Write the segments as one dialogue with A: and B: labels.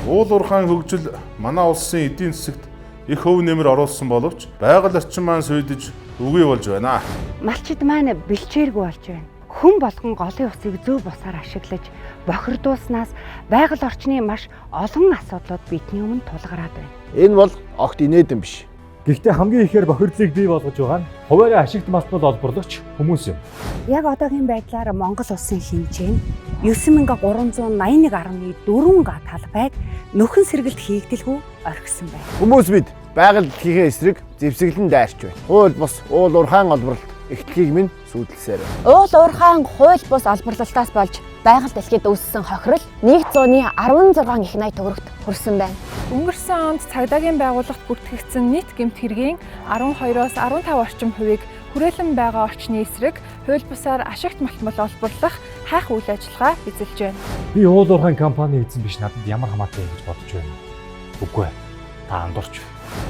A: Уул уурхайн хөгжил манай улсын эдийн засагт их хөв нэмэр оруулсан боловч байгаль орчин маань сүйдэж үгүй болж байна.
B: Малчид маань бэлчээргүй болж байна. Хүн болгон голын усыг зөв бусаар ашиглаж бохирдуулснаас байгаль орчны маш олон асуудлууд бидний өмнө тулгараад байна.
C: Энэ бол огт инээдэн биш.
D: Гэхдээ хамгийн ихээр бохирдлыг бий болгож байгаа нь хуваарь ашигт малтмал олборлогч хүмүүс юм.
B: Яг одоогийн байдлаар Монгол улсын хэмжээ нь 9381.4 га талбайг нөхөн сэргэлт хийгдэлгүй орхисон байна.
C: Хүмүүс бид байгаль дэлхийнхээ эсрэг зэвсэглэн дайрч байна. Хууль бус уул уурхайн олборлолт эрхлэхийг минь сүйдэлсээр байна.
E: Уул уурхайн хууль бус олборлолтоос болж байгаль дэлхийд үүссэн хохирол 116 их 80 төгрөгт хүрсэн байна.
F: Өнгөрсөн онд цагдаагийн байгууллагт бүртгэгдсэн нийт гэмт хэргийн 12-оос 15 орчим хувийг хүрээлэн байгаа орчны эсрэг хууль бусаар ашигт малтмал олборлох хайх үйл ажиллагаа эзэлж байна.
D: Би уул уурхайн компани эзэн биш, надад ямар хамаатай юм гэж бодож байна. Үгүй ээ. Та андуурч.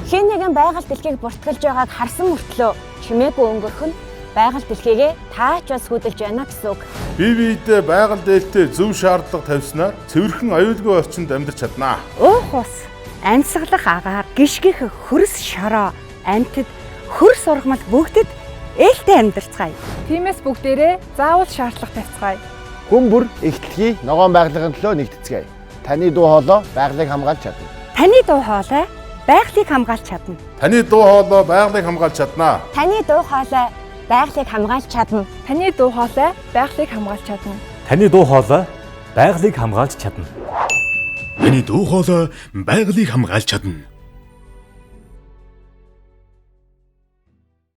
E: Хэн нэгэн байгаль дэлхийг буртгалж байгааг харсан мөртлөө чимээгүй өнгөрөх нь байгаль дэлхийгээ таач бас хөдөлж байна гэсэн үг.
A: Бие биедээ байгаль дээлтэй зөв шаардлага тавьснаар цэвэрхэн аюулгүй орчинд амьдарч чаднаа.
B: Уух ус, амьсгалах агаар, гიშгэх хөрс шороо, амьтад, хөрс ургамал бүгдэд ээлтэй амьдарцгаая.
F: Тиймээс бүгдээрээ заавал шаардлага тавьцгаая.
C: Хүн бүр их дэлхий ногоон байгалийн төлөө нэгтцгээе. Таны дуу хоолой байгалийг хамгаалж чадна.
B: Таны дуу хоолой байгалийг хамгаалж чадна.
A: Таны дуу хоолой байгалийг хамгаалж чаднаа.
E: Таны дуу хоолой байгалийг хамгаалж чадна.
F: Таны дуу хоолой байгалийг хамгаалж чадна.
D: Таны дуу хоолой байгалийг хамгаалж чадна.
G: Таны дуу хоолой байгалийг хамгаалж чадна.